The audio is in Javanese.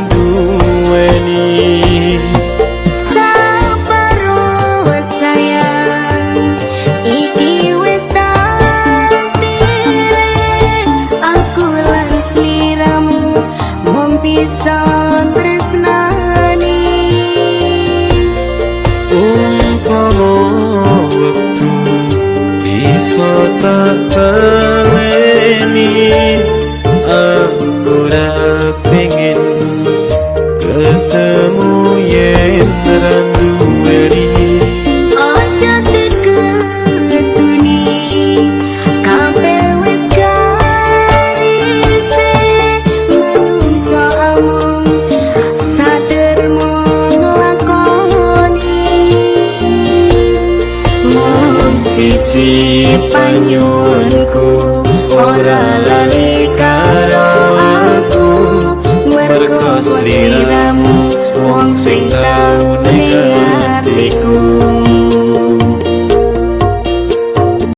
nduweni. Saparo, sayang, iki wis takdire. Aku lan sliramu mung bisa tresnani. Umpama wektu bisa tak baleni, aku ora pengen ketemu yen ra nduweni. Aja diketuni, kabeh wis garise. Manungsa amung sadermo nglakoni. Mung siji panyuwunku, ora lali karo aku, mergo sliramu wong sing tau